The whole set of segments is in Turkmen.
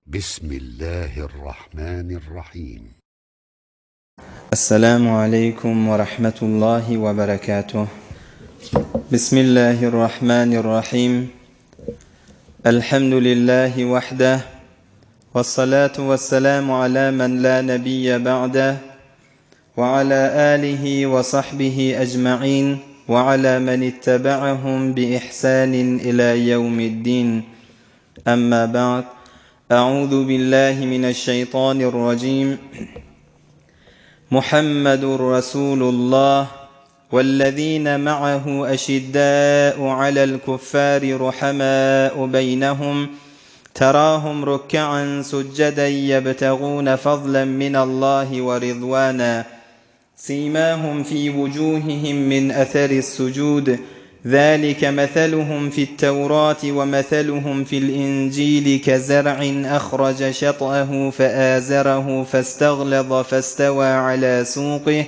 Bismillahirrahmanirrahim. Esselamu aleýkum we rahmetullahi we berekatuh. Bismillahirrahmanirrahim. Elhamdülillahi wahdah. Vessalatu vesselamu ala men la nebiyye ba'dah. Ve ala alihi ve sahbihi ecma'in ve ala men ittaba'ahum bi ihsanin ila yevmiddin. Amma ba'd. A'udhu billahi mineşşeytanirracim. Muhammedun Resulullah وَالَّذ۪ينَ مَعَهُ أَشِدَّاءُ عَلَى الْكُفَّارِ رُحَمَاءُ بَيْنَهُمْ تَرَاهُمْ رُكَّعًا سُجَّدًا يَبْتَغُونَ فَضْلًا مِنَ اللّٰهِ وَرِضْوَانًا سِيمَاهُمْ فِي وُجُوهِهِمْ مِنْ أَثَرِ السُّجُودِ ذَٰلِكَ مَثَلُهُمْ فِي التَّوْرَاةِ وَمَثَلُهُمْ فِي الْإِنْجِيلِ كَزَرْعٍ أَخْرَجَ شَطْأَهُ فَآزَرَهُ فَاسْتَغْلَظَ فَاسْتَوَى عَلَى سُوقِهِ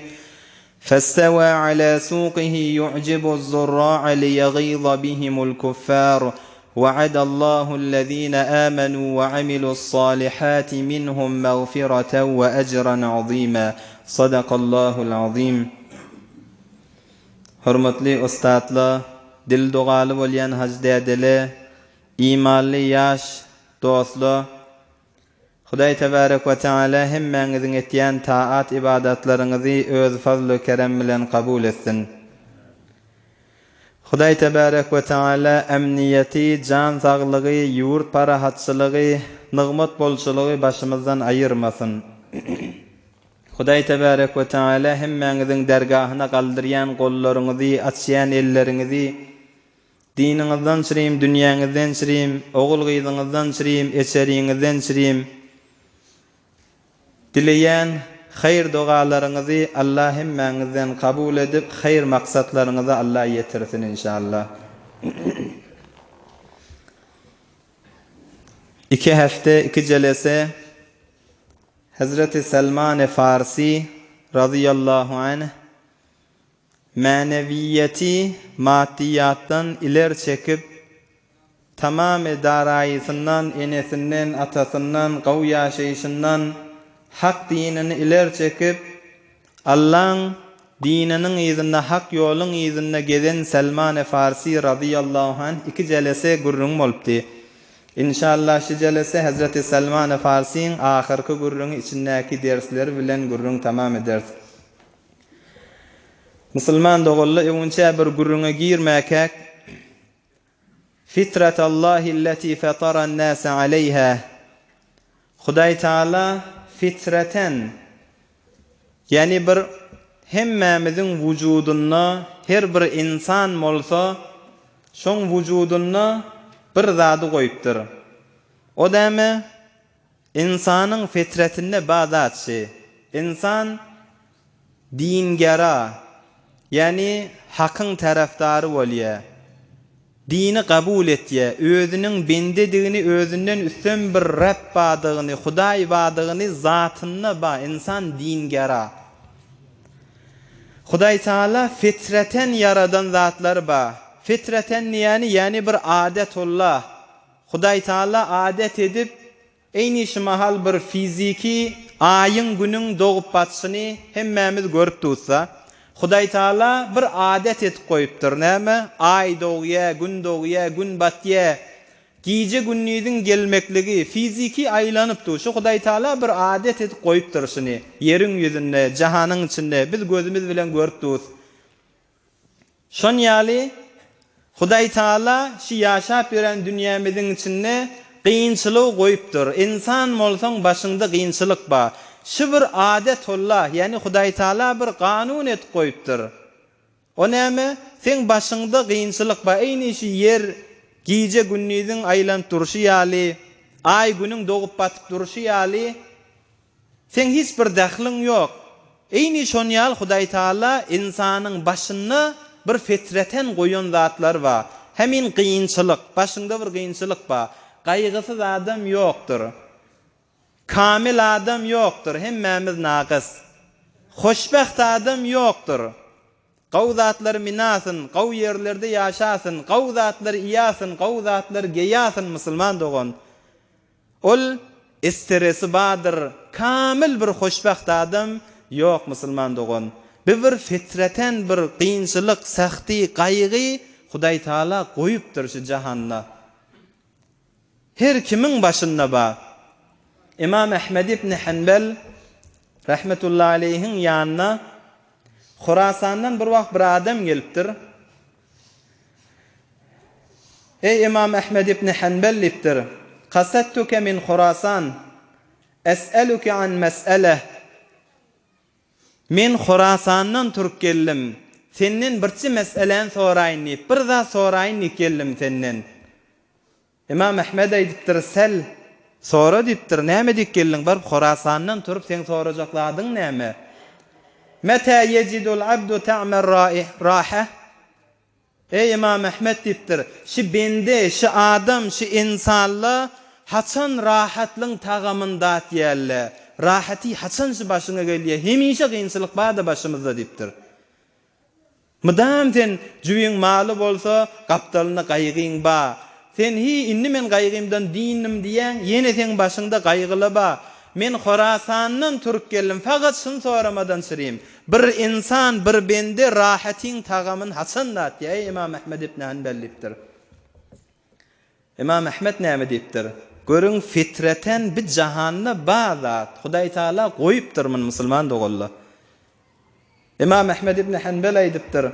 فاستوى على سوقه يعجب الزراع ليغيظ بهم الكفار وعد الله الذين آمنوا وعملوا الصالحات منهم مغفرة وأجرا عظيما صدق الله العظيم Hormatly ussatlar, dil dogaly bolýan hajy dädeler, imanly ýaş dostlar, Hudaý tebarek we teala hemmäňiziň etýän taat ybadatlaryňyzy öz fazly kerem bilen kabul etsin. Hudaý tebarek we teala emniýeti, jan saglygy, ýurt parahatçylygy, nygmat bolçulygy başymyzdan aýyrmasyn. Hudaý tebarek we teala hemmäňiziň dergahyna galdyrýan gollaryňyzy, açýan elleriňizi, Diniňizden çyrim, dünýäňizden çyrim, ogul-gyzyňyzdan çyrim, eçeriňizden çyrim. Dileýän haýyr-dogalaryňyzy Allah hemmäňizden kabul edip, haýyr maksatlaryňyza Allah ýetirsin inşallah. Iki hepde, iki jelese Hezreti Selman-e Farsi razyýallahu anh Mänewiýeti maddyýatdan iler çekip, tamamy daraýysyndan, enesinden, atasyndan, gowy ýaşaýşyndan Hak dinini iler çekip, Allaň dininiň yzynda, hak ýoluň yzynda gezen Selman-e Farsi razyýallahu anh iki jelese gürrüň bolupdy. Inşallah şu jelese Hezreti Selman-e Farsiň ahyrky gürrüňi içindäki dersleri bilen gürrüň tamam ederis. Musulman doganlar öňünçä bir gürrüňe girmäkäk, Fitratallahi-lleti fetaran-nase aleýha, Hudaý Taala fitreten, ýagny bir hemmämiziň wujudynda her bir ynsan bolsa, şoň wujudynda bir zady goýupdyr. O näme? Ynsanyň fitretinde ba zat şi. Ynsan dingera, ýagny hakyň tarapdary bolýa. Dini kabul etýä, özüniň bendedigini, özünden üstem bir Reb badygyny, Hudaý badygyny zatynda ba, ynsan dingera. Hudaý Taala fitreten ýaradan zatlary ba. Fitreten diýýäni, ýagny bir adetullah. Hudaý Taala adet edip, eýni şu mahal bir fiziki Aýyň, Günüň dogup batyşyny hemmämiz görüp dursa, Hudaý Taala bir adet edip goýupdyr, näme? Aý dogýa, Gün dogýa, Gün batýa, gije-gündiziň gelmekligi, fiziki aýlanyp dur. Şu Hudaý Taala bir adet edip goýupdyr şuny, ýeriň ýüzünde, jahanyň içinde, biz gözümiz bilen görüp durus. Şon ýaly, Hudaý Taala şu ýaşap ýören dünýämiziň içinde gynçylygy goýupdyr. Ynsan bolsaň başyňda gynçylyk bar. Şu bir adetullah, ýagny Hudaý Taala bir kanun edip goýupdyr. O näme? Seň başyňda gynçylyk bar. Eýni şu ýer gije-gündiziň aýlanyp durşy ýaly, aý-günüň dogup-batyp durşy ýaly, Seň hiç bir dahlyň ýok. Eýni şon ýaly Hudaý Taala ynsanyň başynda bir fitreten goýan zatlary bar. Hemin gynçylyk, başyňda bir gynçylyk bar. Gaýgysyz adam ýokdur. Kamil adam ýokdur, hemmämiz nakys. Hoşbäht adam ýokdur. Gowy zatlary minasyn, gowy ýerlerde ýaşasyn, gowy zatlary iýasyn, gowy zatlary geýasyn musulman dogan. Ol. esteresi bardyr, kamil bir hoşbagt adam ýok musulman dogan. Bi bir fitreten bir kynçylyk, sahty, gaýgy Hudaý Taala goýupdyr şu jahanda. Her kimiň başynda bar. Ymam Ahmed ibn Hanbel rahmetullahi aleýhiň ýanyna Horasandan bir wagt bir adam gelipdir. Eý Ymam Ahmed ibn Hanbel diýipdir, Kasattuke min Horasan, es'eluke an mes'ele. Men Horasandan turup geldim. Senden birçe mes'eläni soraýyn diýip, bir zat soraýyn diýip geldim senden. Ymam Ahmet aýdypdyr, Sel, sora diýipdir, näme diýip geldiň, baryp Horasandan turup seň sorajak zadyň näme? Meta ýejidul abdu ta'mer rahe? Eý, Ymam Ahmet diýipdir, şi bende, şi adam, şi ynsanla haçan rahatlyň tagamyny datýärle? Rahaty haçan şi başyňa gelýär? Hemişe kynçylyk bar-da başymyzda diýipdir. Mydam sen jübiň maly bolsa, gapdalynda gaýgyň ba. Sen hi, indi men gaýgymdan dynnym diýýäň, ýene seň başyňda gaýgyla ba. Men Horasandan turup geldim, fakat şuny soramadan çyrim. Bir ynsan, bir bende rahatyň tagamyny haçan datýar, eý, Ymam Ahmet ibn Hanbel diýipdir. Ymam Ahmet näme diýipdir? Görüň, fitreten bi jahanda ba zat, Hudaý Taala goýupdyr muny musulman doganlar. Ymam Ahmet ibn Hanbel aýdypdyr,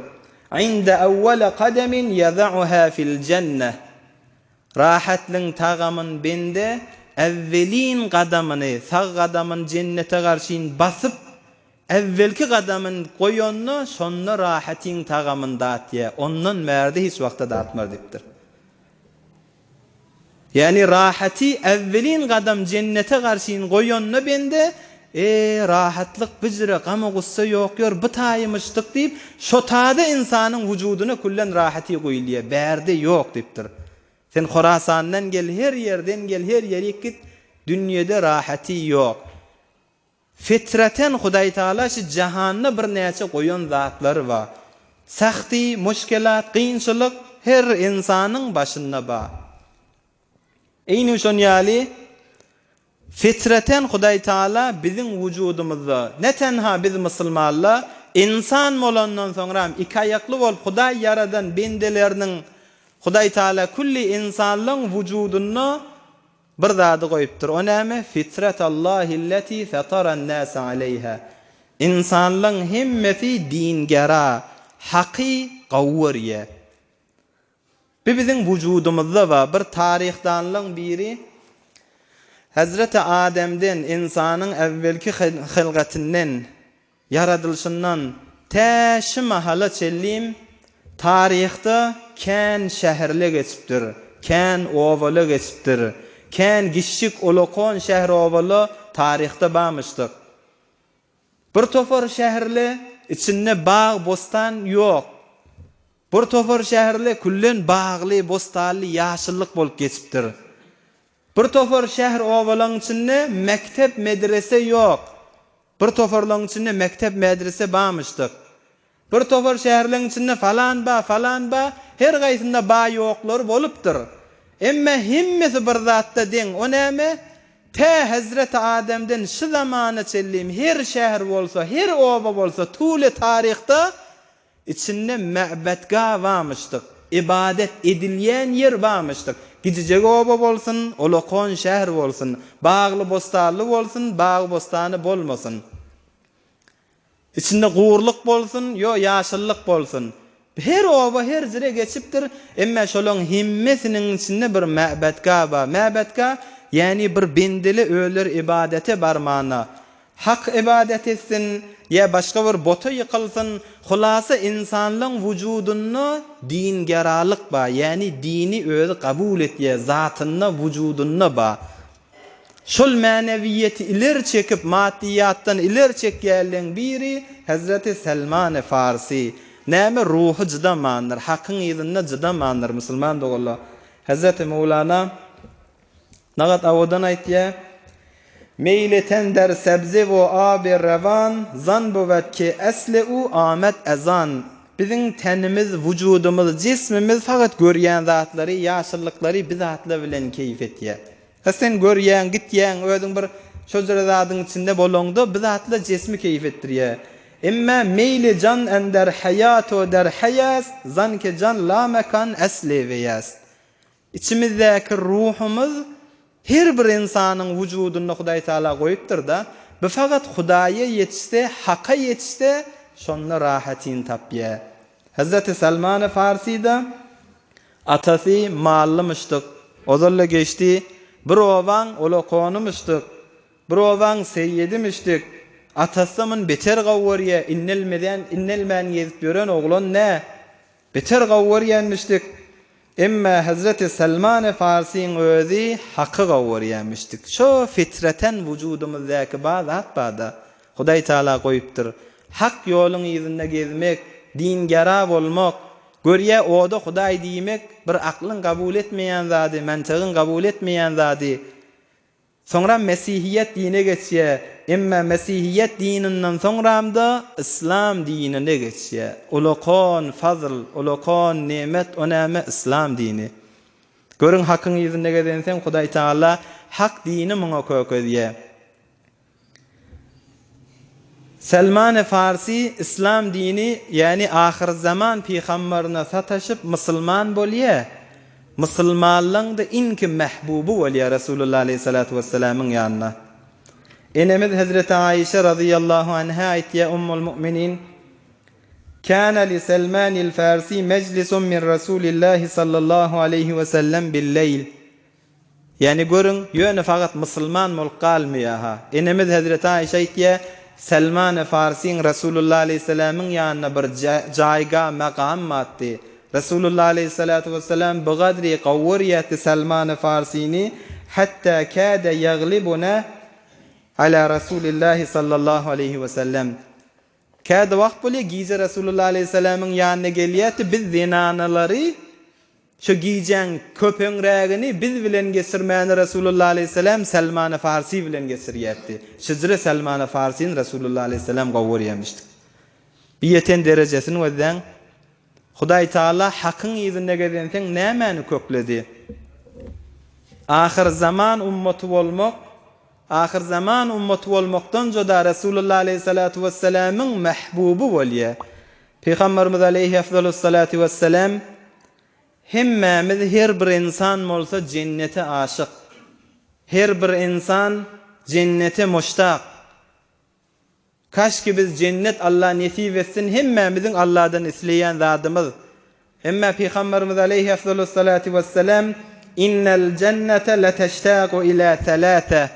Inde awwala kademin ýazauha fil jenneh. Rahatlyň tagamyn bende äwwelin gadamyny, sag gadamyny jennete garşyn basyp, äwwelki gadamyny goýanda, şonda rahatyň tagamyny datýar, ondan bärde hiç wagtda datmaz diýipdir. Ýagny rahaty äwwelin gadam jennete garşyn goýanda bende, E, rahatlyk bijire, gam-u-gussa ýok ýör, bu taýymyşdyk diýip, şo tada ynsanyň wujudyna küllen rahaty guýulýar, bärde ýok diýipdir. Sen Horasandan gel, her ýerden gel, her ýerik git, dünýede rahaty ýok. Fitreten Hudaýtagala şu jahanda birnäçe goýan zatlary bar. Sahty, muşkelat, kynçylyk her ynsanyň başynda bar. Eýni şon ýaly fitreten Hudaýtagala biziň wujudymyzda, ne tenha biz musulmanlar, ynsan bolandan soňram iki aýakly bolup Hudaý ýaradan bendeleriniň Hudaýtagala külli ynsanlaň wujudynda Bir zady goýupdyr. O näme? Fitratallahi-lleti fetaran-nase aleýha. Ynsanlaň hemmesi dingera, haky gowy görýär. Bu biziň wujudymyzda bar. Bir taryhdanlaň biri Hezreti Ademden, ynsanyň äwwelki hylgatinden, Ýaradylyşyndan tä şu mahala çenlim taryhda kän şäherle geçipdir, kän obala geçipdir, kän giçjik ulakon şäher-obala taryhda bamyşdyk. Bir topar şäherle içinde bag-bostan ýok. Bir topar şäherle küllen bagly, bostanly ýaşyllyk bolup geçipdir. Bir topar şäher-obalaň içinde mekdep-medrese ýok. Bir toparlaň içinde mekdep-medrese bamyşdyk. Bir topar şäherleň içinde falan ba, falan ba, her gaýsynda ba-ýoklary bolupdyr. Emme hemmesi bir zatda deň, o näme? Tä Hezreti Ademden şu zamana çenlim her şäher bolsa, her oba bolsa tule taryhda Içinde mäbetga bamyşdyk, ybadat edilýän ýer bamyşdyk. Gijijek oba bolsun, ulakon şäher bolsun, bagly-bostanly bolsun, bagy-bostany bolmasyn. Içinde gurluk bolsun, ýo ýaşyllyk bolsun. Her oba her jire geçipdir, emme şolaň hemmesiniň içinde bir mäbetga bar. Mäbetga, ýäni bir bendeli öler ybadete barmana. Hak ybadat etsin, ýa başga bir bota ýykylsyn, hulasa ynsanlaň wujudynda dingeralyk bar, ýäni dini özi kabul etýär, zatynda, wujudynda bar. Şol mänewiýeti ileri çekip, maddyýatdan ileri çekýänleň biri Hezreti Selmany Farsy. Näme ruhy jydamandyr, Hakyň yzynda jydamandyr musulman doganlar. Hezreti Möwlana. Nagat owadan aýtýar, Meýli ten der sebze we abi rewan, Zan buwed ki esli u amed ezan. Biziň tenimiz, wujudymyz, jismimiz fakat görýän zatlary, ýaşyllyklary bi zatlar bilen keýp etýär. Ha sen görýäň, gitýäň, özüň bir şojara zadyň içinde bolaňda bu zatlar jesmi keýp etdirýär. Emme meýli jan ender haýat-u der haýast, zan ke jan la mekan esli weýast. Içimizdäki ruhumyz her bir ynsanyň wujudynda Hudaý Taala goýupdyr-da, bu fakat Hudaýa ýetişse, Haka ýetişse, şonda rahatyny tapýar. Hezreti Salmany Farsy-da Atasy mallymyşdyk, ozal-da geçdi, Bir obaň ulakonymyşdyk, bir obaň seýýedimişdik. Atasy mun beter gawy görýä, innelmeden, innelmän gezip ýören oglan nä? Beter gawy görýänmişdik. Emme hezreti Salmany Farsyň özi Haky gawy görýänmişdik. Şo fitreten wujudymyzdaky bar zat bar-da. Hudaý Taala goýupdyr. Hak ýoluň yzynda gezmek, dingara bolmak, Görýä oda Hudaý diýmek bir aklyň kabul etmeýän zady, mantygyň kabul etmeýän zady. Soňram mesihiýet dine geçýä. Emma mesihiýet dininden soňramda yslam dinine geçýä. Ulakan fazl, ulakan nemet o näme yslam dini. Görüň hakyň yzynda gezenseň Hudaý Taala hak dini muňa kökezýä. Selmany Farsy yslam dini ýäni ahyrzaman pygambaryna sataşyp mysylman bolýa. Mysylmanlaňda iňki mähbuby bolýa Resulullah aleýhissalatu wessalamyň ýanynda. Enemiz Hezreti Aişe razyýallahu anha aýtýa Ummul Mu'minin, Kana li Selmanil Farsi mejlisun min Rasulillahi sallallahu aleýhi wesellem bil-leýl. Ýagny görüň, ýöne fakat musulman bolup galmaýar-ha. Enemiz hezreti Aýşe aýtýar, Selmany Farsyň Resulullah aleýhissalamyň ýanynda bir jaýga, makam bardy. Resulullah aleýhissalatu wessalam bigadri gowurýardy Selmany Farsyny, hatta käde ýaglibuna ala Rasulillahi sallallahu aleýhi wesellem. Käde wagt bolýar, gije Resulullah aleýhissalamyň ýanyna gelýärdi, biz zenanalary Şu gijäň köpeňrägini biz bilen geçirmäni Resulullah aleýhissalam Selmany Farsy bilen geçirýärdi. Şijre Selmany Farsyny Resulullah aleýhissalam gowy görýärmişdik. Bir ýeten derejesini gözläň. Hudaý Taala hakyň yzynda gezenseň nämäni kökledi? Ahyrzaman ummaty bolmak, ahyrzaman ummaty bolmakdan juda Resulullah aleýhissalatu wessalamyň mähbuby bolýar. Pygamberimiz aleýhi efdalus-salatu wessalam, Hemmämiz her bir ynsan bolsa jennete aşyk. Her bir ynsan jennete muştak. Kaşki biz jennet Alla nesip etsin hemmämiziň Alladan isleýän zadymyz. Emma Pygamberimiz aleýhi efdalus-salatu wessalam, Innel jennete leteştaku ila selase.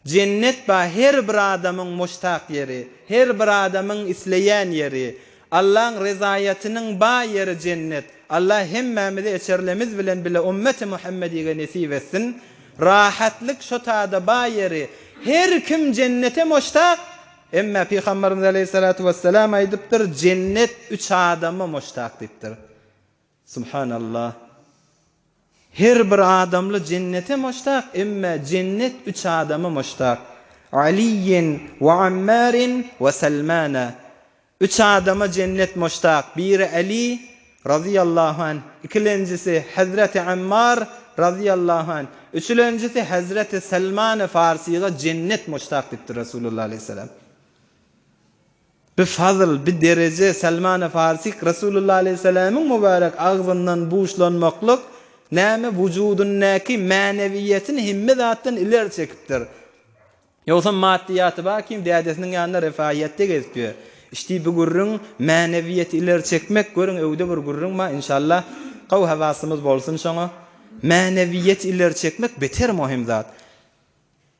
Jennet bar her bir adamyň muştak ýeri, her bir adamyň isleýän ýeri. Allaň rezaýatynyň bar ýeri jennet. Allah hemmämizi eçerlemiz bilen bile ummeti Muhammedige nesip etsin. Rahatlyk şo tada bar ýeri. Her kim jennete muştak, emme Pygamberimiz aleýhissalatu wessalam aýdypdyr, jennet üç adama muştak diýipdir. Subhanallah. Her bir adamly jennete muştak, emme jennet üç adama muştak. Aliýin we Ammarin we Salmana. Üç adama jennet muştak. Biri Ali, razyýallahu anh, ikilenjisi Hezreti Ammar, razyýallahu anh, üçülenjisi Hezreti Salmany Farsyga jennet muştak diýipdir Resulullah aleýhissalam. Bi fazl, bi dereje Salmany Farsy Resulullah aleýhissalamyň mübärek agzyndan buşlanmaklyk näme wujudyndaky mänewiýetini hemme zatdan ileri çekipdir. Ýogsam maddyýaty bar kim dädesiniň ýanynda refahiýetde gezip ýör. Işdi bi gürrüň mänewiýeti ileri çekmek görüň öwde bir gürrüň bar inşallah gowy hawasymyz bolsun şoňa. Mänewiýeti ileri çekmek beter mohim zat.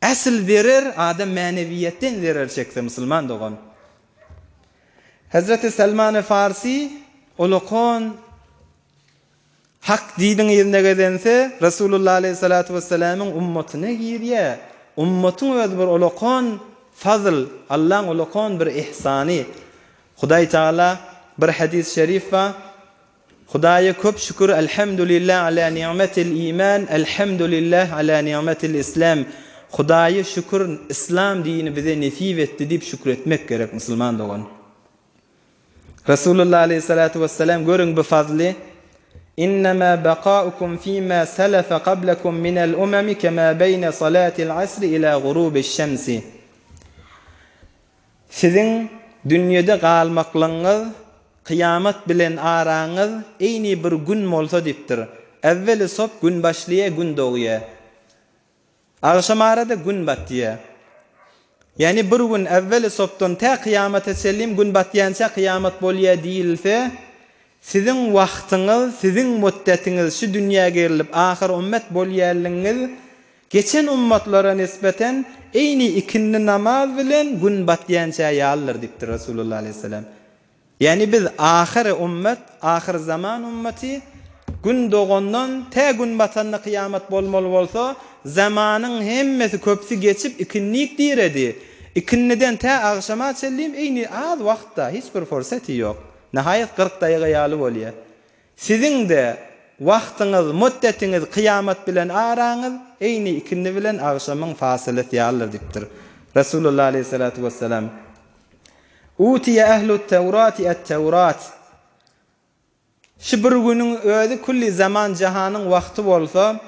Äsl zerer adam mänewiýetden zerer çekse musulman dogan. Hezreti Salmany Farsy ulakan Hak diniň yzyna gezense Resulullah aleýhissalatu wessalamyň ummatyna girýär. Ummatyň özi bir ulakan fazl, Allaň ulakan bir ihsany. Hudaý Tagala bir hadys şerif bar. Hudaýa köp şükür Elhamdülillah ala ni'metil iman Elhamdülillah ala ni'metil islam Hudaýa şükür islam dini bize nesip etdi diýip şükür etmek gerek musulman dogan. Resulullah aleyhissalatu vesselam görüň bu fazly. Innema bakaukum fima selefe qablekum minel umemi kema beýne salatil asri ila gurubiş şemsi. Siziň dünýede galmaklygyňyz kyýamat bilen araňyz eýni bir gün bolsa diýipdir. Äwweli sop gün başlaýa gün dogýa. Agşam arada gün batýa. Ýagny bir gün äwweli sopdan tä kyýamata çenlim gün batýança kyýamat bolýa diýilse, siziň wagtyňyz, siziň müddetiňiz şu dünýä gerilip ahyr ümmet bolýanlygyňyz geçen ummatlara nisbeten eýni ikindi namaz bilen gün batýança ýalydyr diýipdir Resulullah aleýhissalam. Ýagny biz ahyry ummet, ahyr zaman ummaty, Gün dogandan tä gün batanda kyýamat bolmaly bolsa, zamanyň hemmesi köpüsi geçip ikindik diredi. Ikindiden tä agşama çenlim eýni az wagtda, hiç bir forseti ýok. Nahaýat 40 daýyga ýaly bolýa. Siziň-de wagtyňyz, müddetiňiz kyýamat bilen araňyz eýni ikindi bilen agşamyň fasylesi ýalydyr diýipdir. Resulullah aleýhissalatu wessalam. Utiýe ehlut Tewrati et-Tewrat. Şu bir günüň özi külli zaman jahanyň wagty bolsa,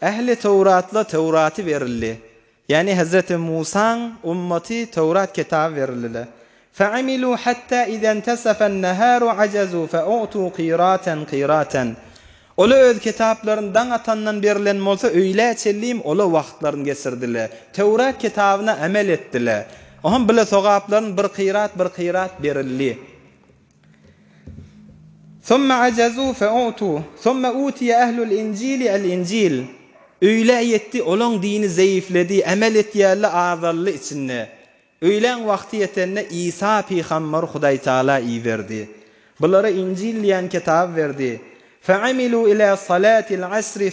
ähli Tewratla Tewraty berildi. Ýagny Hezreti Musaň ummaty Tewrat kitaby berildiler. Feamilu hatta iza intesefen-neharu ajazu fe'utu qiraten qiraten. Ola öz kitaplaryny daň atandan berilen bolsa öýlä çenlim ola wagtlaryny geçirdile. Töwrat kitabyna emel etdile. Oham bile sogaplaryny bir kyrat bir kyrat berildi. Summa ajazu fe'utu summa utiye ehlul injili el injil. Öýlä ýetdi olaň dini zeýifledi emel etýärle azaldy içinde. Öýläň wagty ýetende Isa pygamber Hudaýtagala iberdi. Bulara Injil diýen kitaby berdi. Fe'amilu ila salatil asri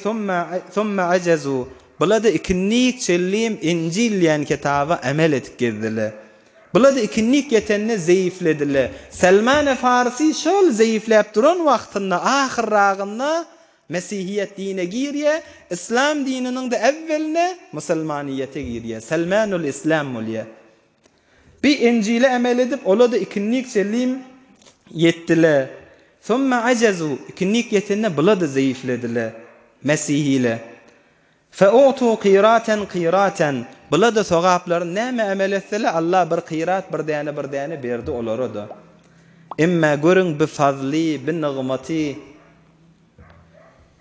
thumma ajazu. Bular-da ikindik çenlim Injil diýen kitaba emel edip gezdiler. Bular-da ikindik ýetende zeýiflediler. Selman-e Farisi şol zeýifläp duran wagtynda ahyrragynda Mesihiýet dine girýär, Yslam dininiň-de äwweline musulmanyýete girýär, Selmanul Islam bolýar. Bi Injile emel edip, ola-da ikindik çenlim ýetdiler. Summa ajazu, ikindik ýetende bula-da zeýiflediler, mesihiler. Fe'utu qiraten qiraten, Bula-da sogaplaryny näme emel etseler, Allah bir kyrat, bir däne, bir däne berdi olara-da. Emme görüň bi fazly, bi nygmaty.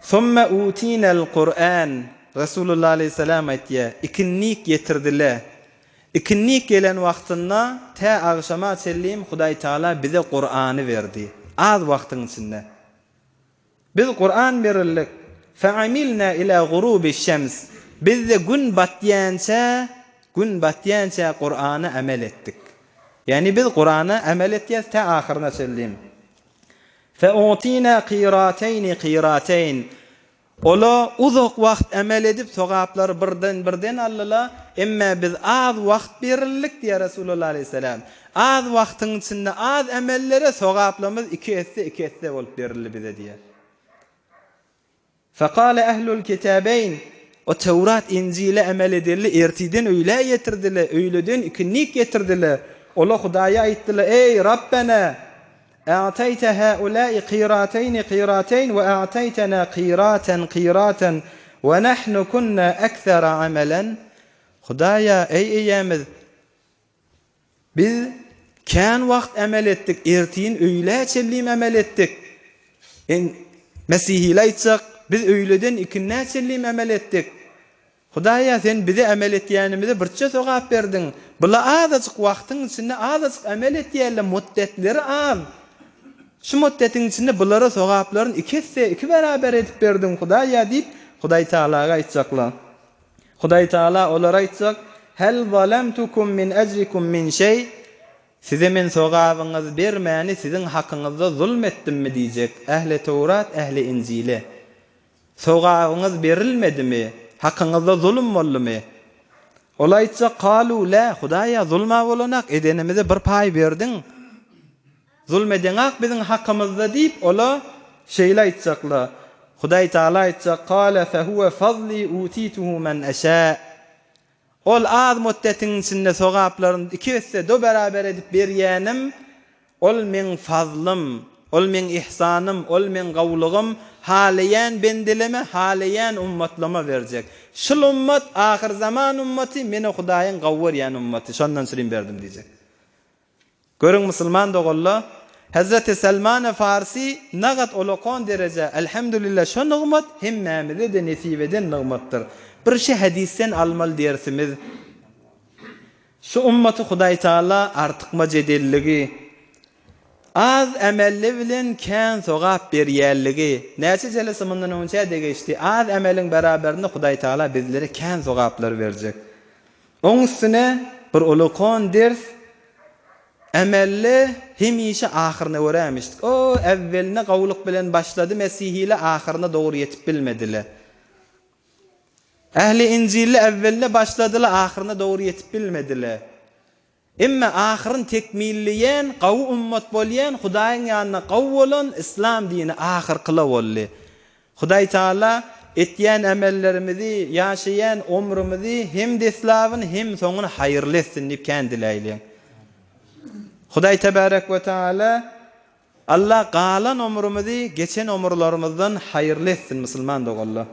Summe utinel Kur'an, Resulullah aleýhissalam aýtýar, ikindik ýetirdiler. Ikindik gelen wagtynda tä agşama çenlim Hudaý Tagala bize Kur'any berdi. Az wagtyň içinde. Biz Kuran berildik. Feamilna ila gurubi şems. Biz-de gün batýança, gün batýança Kurana amel etdik. Ýagny biz Kurana amel etýäs tä ahyryna çenli. Fe'utina qirateýni qirateýn. Ola uzak wagt amel edip sogaplary birden birden aldyla, emme biz az wagt berildik diýýär Resulullah aleýhissalam. Az wagtyň içinde az emellere sogaplarymyz iki esse iki esse bolup berildi bize diýýär. Fekale ehlul kitabeýn, O Töwrat, Injile emel edenli ertiden öýlä ýetirdiler, öýleden ikindik ýetirdiler. Ola Hudaýa aýtdylar, Eý, Rabbena! A'taýte haulâi qirateýni qirateýn we a'taýtenâ qiraten qiraten we nahnu kunnâ ekthera amelen. Hudaýa, eý Eýemiz! Biz kän wagt emel etdik, ertin öýlä çenlim emel etdik. En Mesihili aýtsak, biz öýleden ikindä çenlim emel etdik. Hudaýa, sen bize emel etýänimize birçe sogap berdiň. Bula azajyk wagtyň içinde azajyk emel etýärler, mutdetleri az. Şu mutdetiň içinde bulara sogaplaryny iki esse, iki beraber edip berdiň, Hudaýa diýip, Hudaý Tagalaga aýtjaklar. Hudaý Tagala olara aýtjak, Hel zalamtukum min ejrikum min şeý, Size men sogabyňyzy bermäni siziň hakyňyzda zulm etdimmi diýjek, ähli Töwrat, ähli Injile. Sogabyňyz berilmedimi? Hakyňyzda zulum boldumy? Ol aýtjak, Kalu, lä, Hudaýa zulma bolanak, edenimize bir paý berdiň. Zulm edeňak biziň hakymyzda diýip, ola şeýle aýtjaklar. Hudaý Tagala aýtjak, Kale fehuwe fazli utituhu men eşä. Ol az mutdetiň içinde sogaplaryny iki esse do beraber edip berýänim, ol meň fazlym, ol meň ihsanym, ol meň gowlugym, halaýan bendeleme, halaýan ummatlama berjek. Şul ummat ahyrzaman ummaty, meni Hudaýyň gawy görýän ummaty, şondan çürim berdim diýjek. Görüň musulman doganlar, Hezreti Selmany Farsy nagat olakan dereje, Elhamdülillah şo nygmat hemmämize-de nesip eden nygmatdyr. Bir şi hadysden almaly dersimiz, şu ummaty Hudaý Taala artykmaç edelligi, az emelli bilen kän sogap berýänligi, näçe jelese mundan öňçä-de geçdi, az emeliň beraberinde Hudaý Taala bizlere kän sogaplar berjek. Oň üstüne bir ulakan ders emelde hemişe ahyryna görämişdik. O, äwweline gowulyk bilen başlady mesihile ahyryna dogry ýetip bilmedile. Ähli injilli äwweline başladyla ahyryna dogry ýetip bilmedile. Emme ahyryn tekmilleýän, gawy ummat bolýan, Hudaýyň ýanynda gawy bolan Yslam dini ahyrkyla boldy. Hudaý Taala etýän emellerimizi, ýaşaýan omrümizi hem deslabyny hem soňuny haýyrly etsin diýip kän diläýliň. Hudaý Tebärek we Taala Alla galan omrümizi geçen omurlarymyzdan haýyrly etsin musulman doganlar.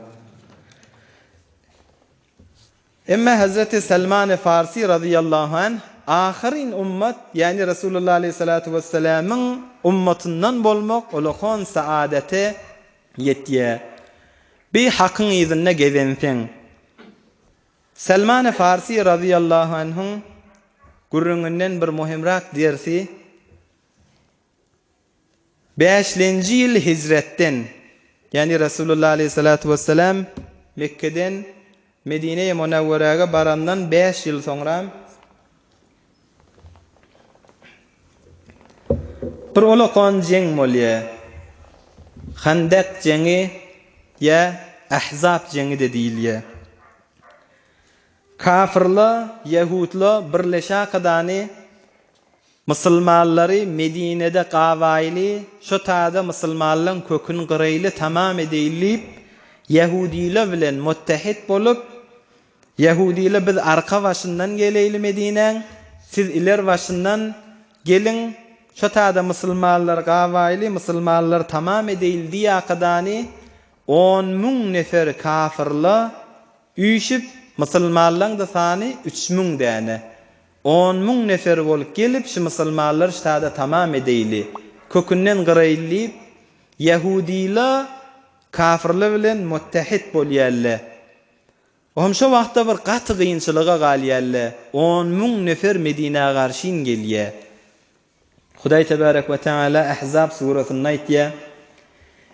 Emma Hezreti Selmany Farsy razyýallahu anh ahyryn ummat, ýagny Resulullah aleýhissalatu wessalamyň ummatyndan bolmak ulakan saadete ýetýär. Bi hakyň yzynda gezenseň. Selmany Farsy razyýallahu anhuň gürrüňinden bir muhimrak dersi Bäşlenji ýyl hijretden, ýagny Resulullah aleýhissalatu wessalam Mekgeden Medine-i Munewweräge barandan bäş ýyl soňra bir ulakan jeň bolýar. Handek jeňi ýa Ahzab jeňi-de diýilýär. Kafyrlar, ýehudlar birleşakadany Musulmanlary Medinede gabaýly, şo taýda musulmanlaň köküni gyraýly tamam edeýli diýip, ýehudylar bilen muttehit bolup, ýehudylar biz arka başyndan geleýli Medinäň, siz iler başyndan geliň, şo taýda musulmanlary gabaýly, musulmanlary tamam edeýli diýakadany 10,000 nefer kafyrlar üýşüp, musulmanlaň-da sany 3000 däne. 10,000 nefer bolup gelip, şu musulmanlary ştada tamam edeýli, kökünden gyraýly diýip, ýehudyla kafyrlar bilen muttehit bolýalle. Ohm şo wagtda bir gaty gynçylyga galýalle, 10,000 nefer Medinä garşyn gelýä. Hudaý tebarek we teala Ahzab surasynda aýtýar,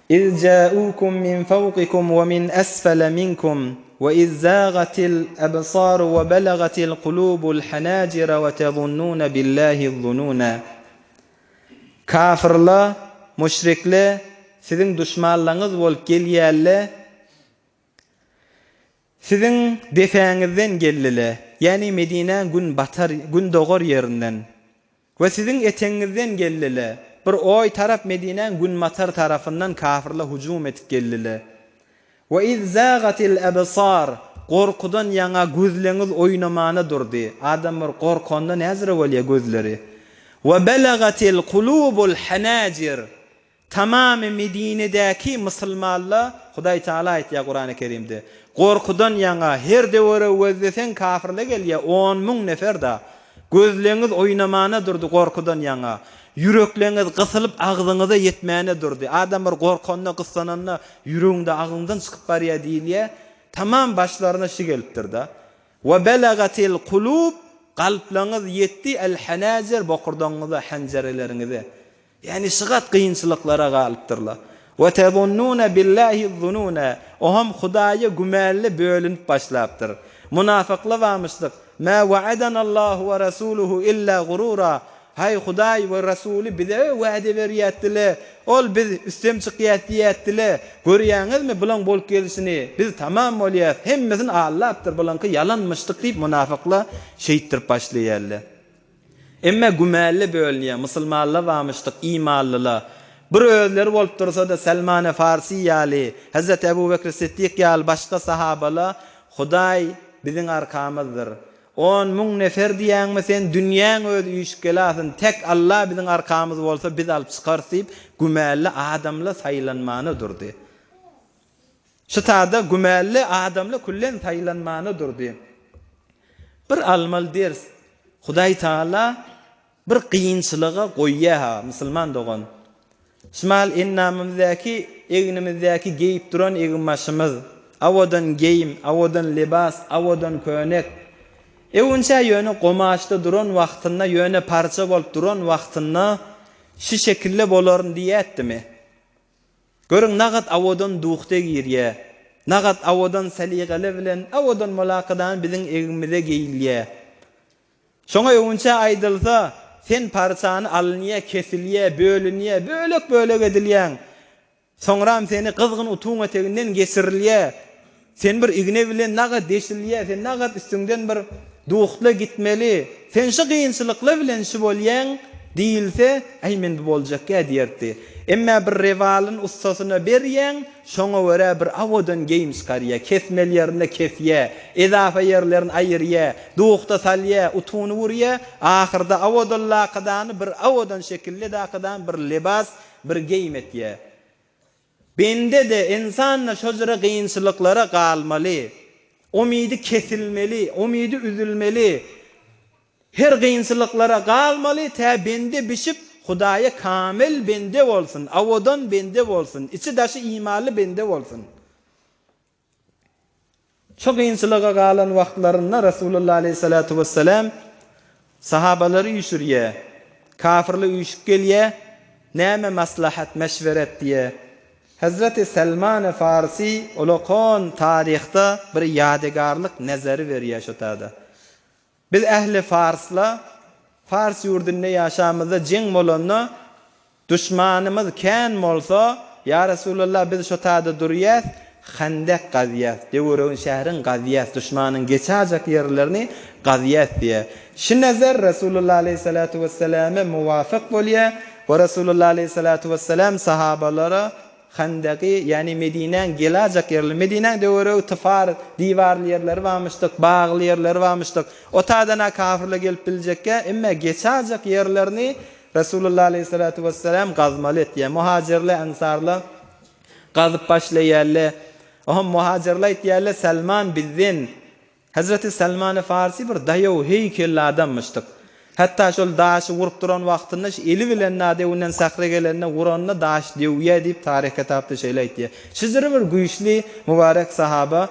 Iz ja'ukum min fawqikum we min asfala minkum we iz zagatil absaru we balagatil kulubul hanajira we tezunnuna billahi zununa. Kafirler, müşrikler siziň duşmanlaryňyz bolup gelýärler. Siziň depäňizden geldiler, ýagny Medinäň gün batar, gün dogar ýerinden. We siziň etegiňizden geldiler, bir oý tarap Medinäň günbatar tarapyndan kafyrlar hujum edip geldiler. We iz zagatil ebsar, gorkudan ýaňa gözleňiz oýnamana durdy, adam bir gorkanda näzire bolýar gözleri. We belagatil kulubul hanajir, Tamamy Medinedäki musulmanla Hudaý Taala aýtýar Kurany Kerimde, Gorkudan ýaňa her döweregi gözleseň kafirle gelýär 10,000 nefer da. Gözleňiz oýnamana durdy gorkudan ýaňa. Ýürekleňiz gysylyp agzyňyza ýetmäne durdy. Adam bir gorkanda gyssananda ýüregiňde agzyňdan çykyp barýar diýilýär. Tamam başlaryna şi gelipdir da. We belagatil kulub kalplaňyz ýetdi el hanajir bokurdagyňyza hanjereleriňize. Ýagny şygat kynçylyklara galypdyrlar. We tezunnune billahi zunune, Oham Hudaýa gümänli bölünip başlapdyr. Munafyklar barmyşdyk, Ma wa'adanallahu we rasuluhu illa gurura, Haý, Hudaý we Rasuly bize wade berýärdiler, ol biz üstem çykýas diýýärdiler, görýäňizmi bulaň bolup gelşini, biz tamam bolýas, hemmesini aldapdyr, bulaňky ýalanmyşdyk diýip munafyklar şeýtdirip başlaýarlar. Emme gümänli bölünýär, musulmanlar barmyşdyk, imanlylar. Bir özleri bolup dursa-da Selmany Farsy ýaly, Hezreti Ebu Bekri Siddik ýaly başga sahabalar Hudaý biziň arkamyzdyr. 10,000 nefer diýýäňmi sen, dünýäň özi üýşüp gelasyn, tek Alla biziň arkamyz bolsa biz alyp çykarys diýip, gümänli adamlar saýlanmana durdy. Şu tada gümälli adamly küllen saýlanmana durdy. Bir almaly ders, Hudaý Taala bir kynçylyga goýýa-ha, musulman dogan. Şumal endamymyzdaky, egnimizdäki geýip duran eginbaşymyz, awadan geýim, awadan libas, awadan köýnek. Öwünçä ýöne gomaşda duran wagtynda, ýöne parça bolup duran wagtynda şi şekilde bolaryn diýätdimi? Görüň nagat awadan duhde girýä. Nagat awadan seligaly bilen awadan molakadan biziň egimize geýilýä. Şoňa öwünçä aýdylsa, sen parçany alynýa, kesilýä, bölünýä, bölek-bölek edilýäň. Soňram seni gyzgyn utuň eteginden geçirilýä. Sen bir igne bilen nagat deşilýä, sen nagat üstüňden bir duhtla gitmeli. Sen şu kynçylyklar bilen şu bolýaň diýilse, äý men bu boljakýa diýerdi. Emmä bir rewalyn ussasyna berýäň, şoňa görä bir awadan geýim çykarýa, kesmeli ýerinde kesýä, ezafa ýerlerini aýyrýa, duhta salýa, utuny urýa, ahyrda awadan lakadany bir awadan şekilli dakadan bir lebas, bir geýim etýä. Bende-de, ynsan-da şo jyra kynçylyklara galmaly. Umydy kesilmeli, umydy üzülmeli. Her kynçylyklara galmaly, tä bende bişip, Hudaýa kamil bende bolsun, awadan bende bolsun, içi-daşy imanly bende bolsun. Şu kynçylyga galan wagtlarynda Resulullah aleýhissalatu wessalam sahabalary üýşürýär. Kafyrlar üýşüp gelýär, näme maslahat, meşweret diýýär. Hezreti Selman-y Farsi ulakan taryhda bir ýadygärlik nezeri berýär şu tada. Biz ähli farsla Fars ýurdunda ýaşamyzda jeň bolanda duşmanymyz kän bolsa, Ýa Resulallah biz şo tada durýas, handek gazýas, döweregin şäheriň gazýas, duşmanyň geçajak ýerlerini gazýas diýýär. Şi nezer Resulullah aleýhissalatu wessaläme muwafyk bolýar we Resulullah aleýhissalatu wessalam sahabalara Handagi, ýagny Medinäň gelajak ýerleri, Medinäň döweregi tyfar, diwarly ýerleri barmyşdyk, bagly ýerleri barmyşdyk. O taýdan-a kafirler gelip biljekkä, emme geçajak ýerlerini Resulullah aleýhissalatu wessalam gazmaly etýär. Muhajirler, ensarlar gazyp başlaýarlar. Ohm muhajirler aýtýarlar, Salman bizden. Hezreti Salmany Farsy bir daýaw heýkelli adammyşdyk. Hatda şol daşy urup duran wagtynda şu eli bilen nadewinden sähre gelende uranda daş döwýä diýip taryh kitapda şeýle aýtýar. Şyjyry bir güýçli mübarek sahaba.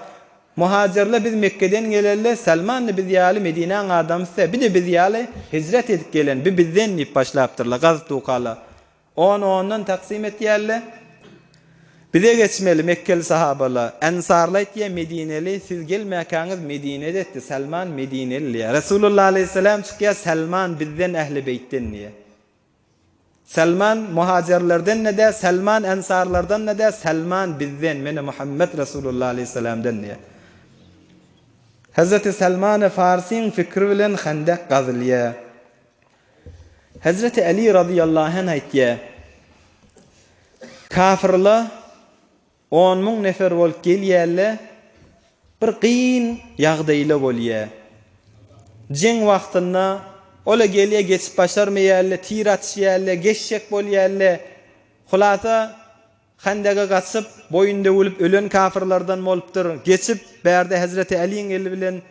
Muhajirler biz Mekgeden geleli, Salman-da biz ýaly Medinäň adamsy, bi-de biz ýaly hijret edip gelen, bi bizden diýip başlapdyrlar gazyp dukala. Ony ondan taksym etýärler. Bize geçmeli mekgeli sahabalar. Ensarlar aýtýar, Medineli, siz gelmäkäňiz Medinede etdi, Salman Medineli diýýär. Resulullah aleýhissalam çykýar, Salman bizden ähli beýtden diýýär. Salman muhajirlerden-de däl, Salman ensarlardan-da däl, Salman bizden, meni Muhammet Resulullah aleýhissalamdan diýýär. Hezreti Salmany Farsyň fikri bilen hendek gazylýar. Hezreti Äli razyýallahu anh aýtýar, Kafyrlar 10,000 nefer bolup gelýärler, bir kyn ýagdaýla bolýar. Jeň wagtynda ola gelýär, geçip başarmaýarlar, tir atyşýarlar, geçjek bolýarlar. Hulasa, Hendege gaçyp, boýun döwülip ölen kafyrlardan bolupdyr. Geçip, bärde Hezreti Äliň eli bilen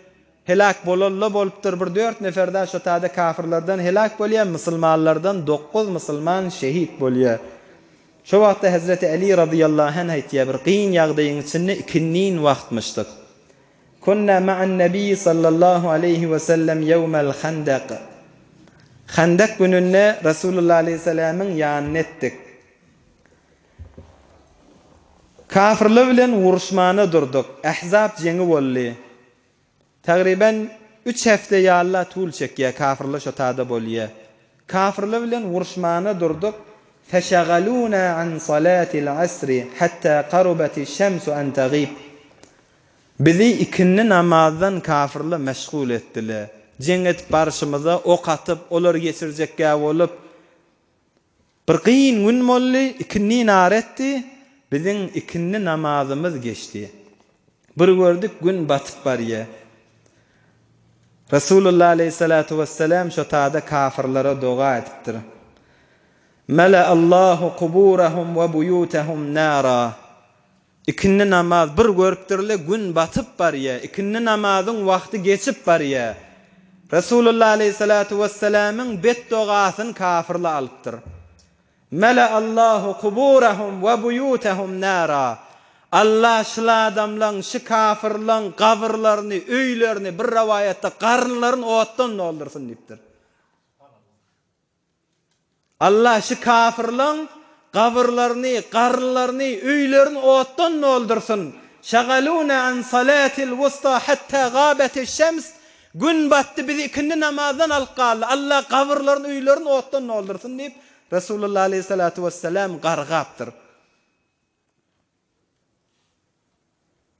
heläk bolalla bolupdyr. Bir dört nefer da şo tada kafyrlardan heläk bolýar, musulmanlardan dokuz musulman şehit bolýar. Şo wagtda Hezreti Äli razyýallahu anh aýtýar, bir kyn ýagdaýyň içinde ikindin wagtmyşdyk. Kunna ma'an Nebi sallallahu aleýhi we sellem ýewmel Hendek. Hendek gününde Resulullah aleýhissalamyň ýanyna etdik. Kafyrlar bilen uruşmana durduk. Ähzap jeňi boldy. Tagryban üç hepde ýaly tul çekýär, kafyrlar şo tada bolýar. Kafyrlar bilen uruşmana durduk. Feşegaluna an salatil asri hatta karubati şemsu an tagib. Bizi ikindi namazdan kafyrlar meşgul etdiler. Jeň edip barşymyza ok atyp, olary geçirjekgä bolup, Bir kyn gün boldy, ikindi nar etdi, biziň ikindi namazymyz geçdi. Bir gördük, gün batyp barýa. Resulullah aleýhissalatu wessalam şo tada kafyrlara doga edipdir. Mele Allahu kuburahum we buýutahum nara. Ikindi namaz bir görüpdirle gün batyp barýa, ikindi namazyň wagty geçip barýa. Resulullah aleýhissalatu wessalamyň betdogasyny kafyrlar alypdyr. Meleallahu kuburahum we buýutahum nara. Allah şul adamlaň, şu kafyrlaň gabyrlaryny, öýlerini, bir rowaýatda garynlaryny otdan doldursyn diýipdir. Allah şu kafyrlaň gabyrlaryny, garynlaryny, öýlerini otdan doldursyn. Şagaluna an salatil wusta hatta gabeteş şems, Gün batdy bizi ikindi namazdan alyp galdy. Allah gabyrlaryny, öýlerini otdan doldursyn diýip, Resulullah aleýhissalatu wessalam gargapdyr.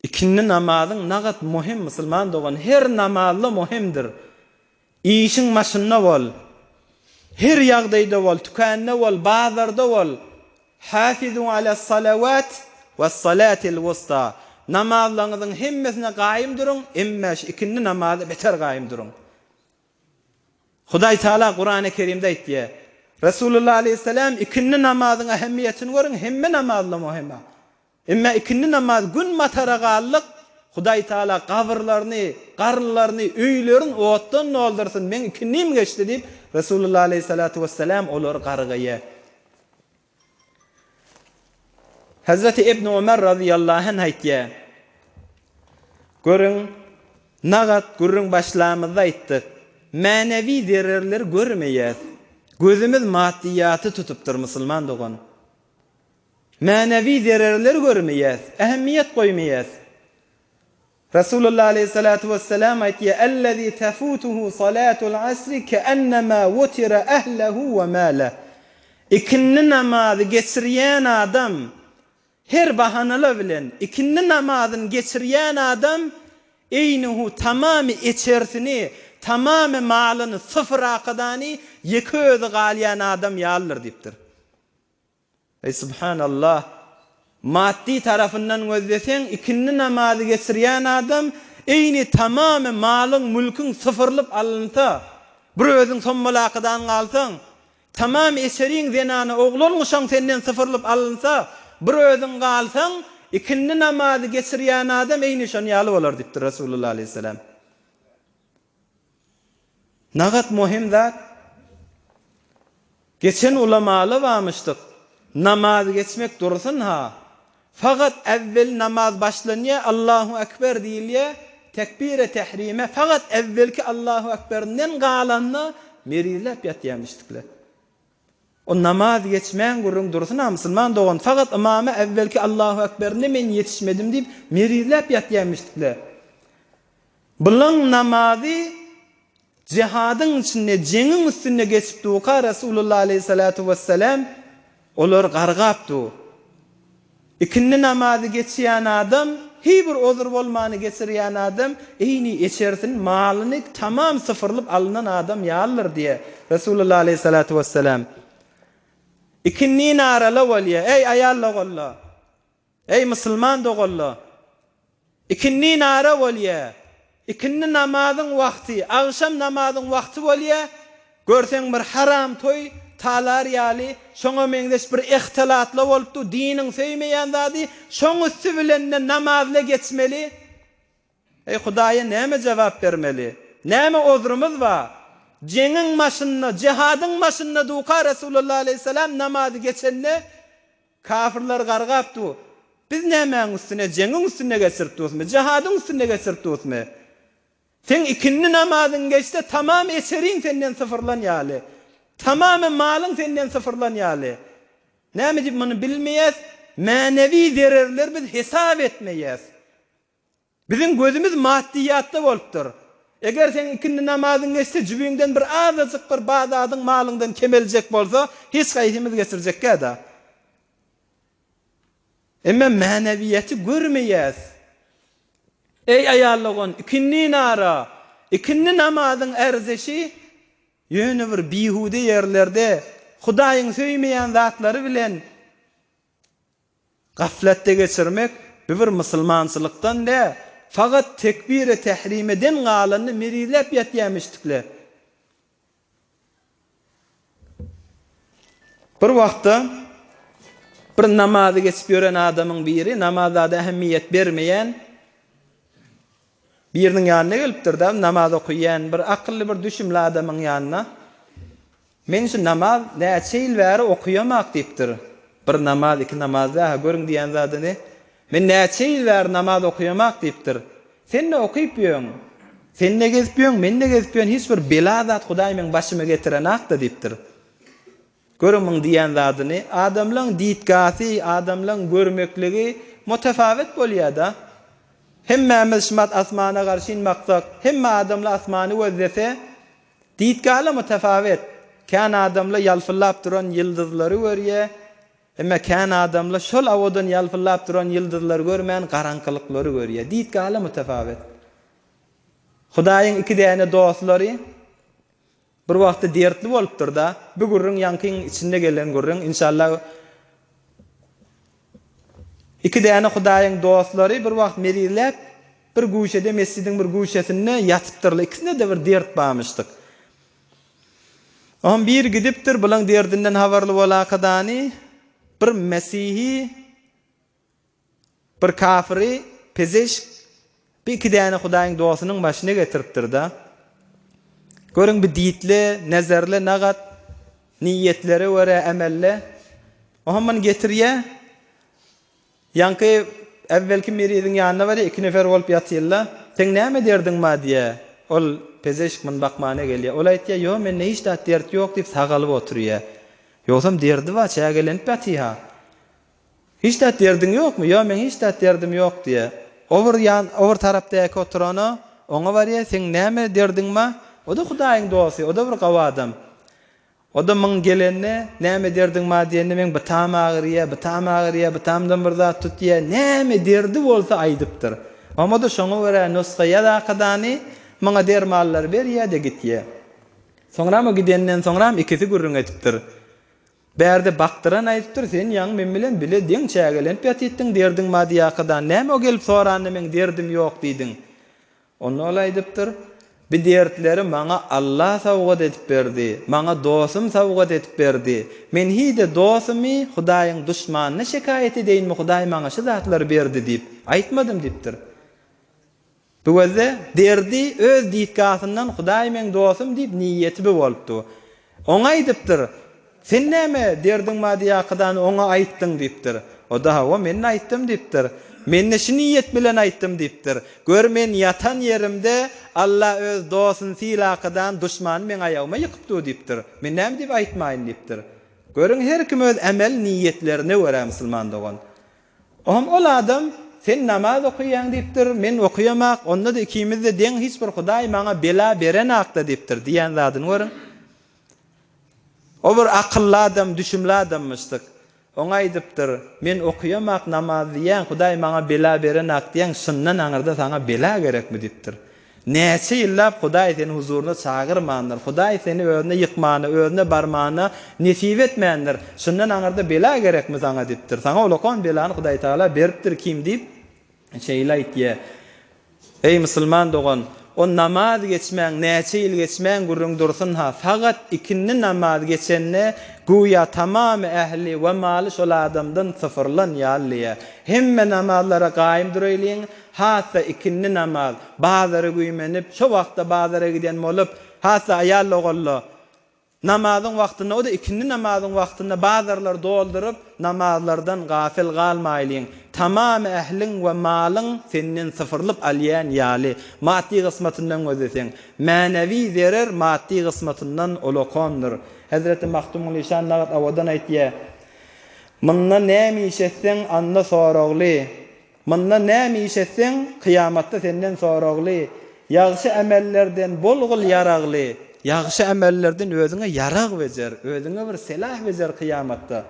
Ikindi namazyň nagat muhim musulman dogan her namazla muhimdir. Işiň başynda bol. Her ýagdaýda bol, tükände bol, bazarda bol. Hafizu alas salawat was salatil wusta. Namazlaryňyzyň hemmesine gaýym duruň, emme şu ikindi namaza beter gaýym duruň. Hudaý Taala Kurany Kerimde aýtýar. Resulullah aleýhissalam ikindi namazyň ähmiýetini görüň, hemme namazla muhim. Emma ikindi namaz gün batara galdyk, Hudaý Taala gabyrlaryny, garynlaryny, öýlerin otdan doldursyn, meň ikindim geçdi diýip, Resulullah aleýhissalatu wessalam olary gargaýar. Hezreti Ibn Ömer razyýallahu anh aýtýar, Görüň, nagat gürrüň başlamyzda aýtdyk, mänewi zererleri görmeýäs. Gözümiz maddyýaty tutupdyr musulman dogan. Mänewi zererleri görmeýäs, ähmiýet goýmaýas. Resulullah aleýhissalatu wessalam aýtýar, Ellezî tefutuhu salatul asri keennema wutira ehlehu we mâleh. Ikindi namazy geçirýän adam, her bahanalar bilen ikindi namazyny geçirýän adam, eýnihu tamamy içerisini, tamamy malyny syfyr akydany ýeke özi galýan adam ýalydyr diýipdir. Eý subhanallah! Maddy tarapyndan gözleseň ikindi namazy geçirýän adam eýni tamamy malyň mülküň syfyrlyp alynsa, bir özüň sommalakydan galsaň, tamam eşeriň zenany oglan guşaň senden syfyrlyp alynsa, bir özüň galsaň, ikindi namazy geçirýän adam eýni şon ýaly bolar diýipdir Resulullah aleýhissalam. Nagat mohim zat. Geçen ulamaly bamyşdyk. Namaz geçmek dursun ha. Fakat äwwel namaz başlanýa Allahu ekber diýilýä tekbire tehrime fakat äwwelki Allahu ekberinden galanda merizläp ýatýamyşdykle. O namaz geçmäň gürrüň dursun ha musulman dogan fakat ymama äwwelki Allahu ekberinde men ýetişmedim diýip merizläp ýatýamyşdykle. Bulaň namazy jihadyň içinde, jeňiň üstünde geçip durka Resulullah aleýhissalatu wessalam olary gargap dur. Ikindi namazy geçýän adam, hiý bir ozur bolmany geçirýän adam, eýni eçersin, malyny tamam syfyrlyp alynan adam ýalydyr diýýär Resulullah aleýhissalatu wessalam. Ikindini arala bolýar, eý aýal doganlar! Eý musulman doganlar! Ikindi nara bolýa. Ikindi namazyň wagty, agşam namazyň wagty bolýa, görseň bir haram toý, talar ýaly, şoňa meňzeş bir ehtilatla bolupdy, diniň söýmeýän zady, şoň üsti bilen-de namazla geçmeli. Eý Hudaýa näme jogap bermeli? Näme ozrumyz bar? Jeňiň başynda, jihadyň başynda duka Resulullah aleýhissalam namazy geçende, Kafyrlar gargap dur. Biz nämäň üstüne, jeňiň üstünde geçirip durusmy, jihadyň üstünde geçirip durusmy? Seň ikindi namazyň geçse tamam eçeriň senden syfyrlan ýaly. Tamamy malyň senden syfyrlan ýaly. Näme diýip muny bilmeýäs, mänewi zererleri biz hesap etmeýäs. Biziň gözümiz maddyýatda bolupdyr. Eger seň ikindi namazyň geçse, jübiňden bir azajyk bir bar zadyň malyňdan kemeljek bolsa, hiç haýsymyz geçirjekkä-da. Emma mänewiýeti görmeýäs. Eý aýal dogan, ikindi nara, ikindi namazyň ärzeşi ýöne bir bihude ýerlerde Hudaýyň söýmeýän zatlary bilen Gaflatda geçirmek bu bir musulmançylykdan dä, fakat tekbire tehrimeden galanyny merizläp ýatýamişdikle. Bir wagtda. Bir namazy geçip ýören adamyň biri, namaz zada ähmiýet bermeýän biriniň ýanyna gelipdir-de, namaz okaýan bir akylly bir düşümli adamyň ýanyna. Men şu namaz näçe ýyl bäri okaýamak diýipdir. Bir namaz, iki namaz däl-hä, görüň diýýän zadyny. Men näçe ýyl bäri namaz okaýamak diýipdir. Sen-de okyp ýöň. Sen-de gezip ýöň, men-de gezip ýörün, hiç bir bela zat Hudaý meň başyma getirenak-da diýipdir. Görüň muň diýýän zadyny. Adamlaň ditgasy, adamlaň görmekligi mutefawet bolýa-da. Hemmämiz şumat asmana garşyn baksak, hemme adamlar asmany gözlese, Ditgala mutefawet. Kän adamla ýalpyldap duran ýyldyzlary görýä, emma kän adamla şol awadan ýalpyldap duran ýyldyzlary görmän garaňkylyklary görýä. Ditgala mutefawet. Hudaýyň iki däne dostlary bir wagtda dertli bolupdyr-da. Bu gürrüň ýaňkyň içinde gelen gürrüň. Inşallah iki däne Hudaýyň dostlary bir wagt merizläp Bir güşede, mesjidiň bir güşesinde ýatypdyrlar. Ikisinde-de bir dert barmyşdyk. Oňam biri gidipdir, bulaň derdinden habarly bolakadany bir mesihi, bir kafyry, pezeşk, bir iki däne Hudaýyň dostunyň başyna getiripdir-de. Görüň, bir ditle, nezerle, nagat, niýetlere görä emelle. Oňam muny getirýär. Ýaňky äwwelki meriziň ýanyna barýar, iki nefer bolup ýatyrlar. Seň näme derdiň bar diýýär. Ol pezeşk muny bakmana gelýär. Ol aýtýar, Ýok, mende hiç zat dert ýok diýip sagalyp oturýar. Ýogsam derdi bar, çägelenip ýatyr-ha. Hiç zat derdiň ýokmy? Ýok, meň hiç zat derdim ýok diýýär. O bir ýan, o bir tarapdaky oturana, oňa barýar, Seň näme derdiň bar? O-da Hudaýyň dosty, o-da bir gawy adam. O-da myň gelende, näme derdiň bar diýende, meň bytam agyrýa, bytam agyrýa, bytamdan bir zat tutýa, näme derdi bolsa aýdypdyr. Oňa-da şoňa görä nusga ýazakadany, muňa dermanlary berýä-de gitýä. Soňram o gidenden soňram ikisi gürrüň edipdir. Bärde bakdyran aýdypdyr, sen ýaňy men bilen bile deň çägelenip ýatytdyň, derdiň bar diýakadan, näme o gelip soranda meň derdim ýok diýdiň. Onda ol aýdypdyr, Bi dertleri maňa Alla sowgat edip berdi, maňa dostum sowgat edip berdi. Men hiý-de dostumy Hudaýyň duşmanyna şekaýat edeýinmi, Hudaý maňa şu zatlary berdi diýip, aýtmadym diýipdir. Bu gezde derdi öz ditgasyndan Hudaý meň dostum diýip niýeti bi bolupdy. Oňa aýdypdyr, Sen näme, derdiň bar diýakydany oňa aýtdyň diýipdir. O-da, Hawa, men aýtdym diýipdir. Men-de şu niýet bilen aýtdym diýipdir. Gör, men ýatan ýerimde Alla öz dostuny sylakydan duşmany meň aýagyma ýykyp dur diýipdir. Men näme diýip aýtmaýyn diýipdir. Görüň, her kim öz ämel niýetlerine görä musulman dogan. Oňam ol adam, Sen namaz okaýaň diýipdir, men okaýamak, onda-da ikimiz-de deň hiç bir Hudaý maňa bela berenakda diýipdir diýen zadyny görüň. O bir akylly adam, düşümli adammyşdyk. Oňa aýdypdyr, Men okaýamak namaz diýýäň, Hudaý maňa bela berenak diýýäň, şundan aňyrda saňa bela gerekmi diýipdir. Näçe ýyllap Hudaý seni huzuryna çagyrmandyr, Hudaý seni özüne ýykmana, özüne barmana nesip etmändir, şundan aňyrda bela gerekmi saňa diýipdir. Saňa ulakan belany Hudaý Tagala beripdir kim diýip, Şeýle aýtýar, Eý, musulman dogan, o namaz geçmäň, näçe ýyl geçmäň gürrüň dursun-ha, sagat ikindi namaz geçende, güýä tamamy ähli we maly şol adamdan syfyrlan ýaly diýýär. Hemme namazlara gaýym duraýlyň, has-da ikindi namaz, bazara güýmenip, şo wagtda bazara giden bolup, has-da aýal-ogalla, Namazyň wagtynda, o-da ikindi namazyň wagtynda bazarlary dolduryp, namazlardan gafyl galmaýlyň. Tamam ähliň we malyň senden syfyrlyp alýan ýaly, maddy gysmatyndan gözleseň. Mänewi zerer maddy gysmatyndan ulakandyr. Hezreti Magtymguly şa nagt owadan aýtýar, Munda näme iş etseň, anda soragly. Munda näme iş etseň, kyýamatda senden soragly. Ýagşy ämellerden bolgul ýaragly. Ýagşy ämellerden özüňe ýarag bejer, özüňe bir selah bejer kyýamatda.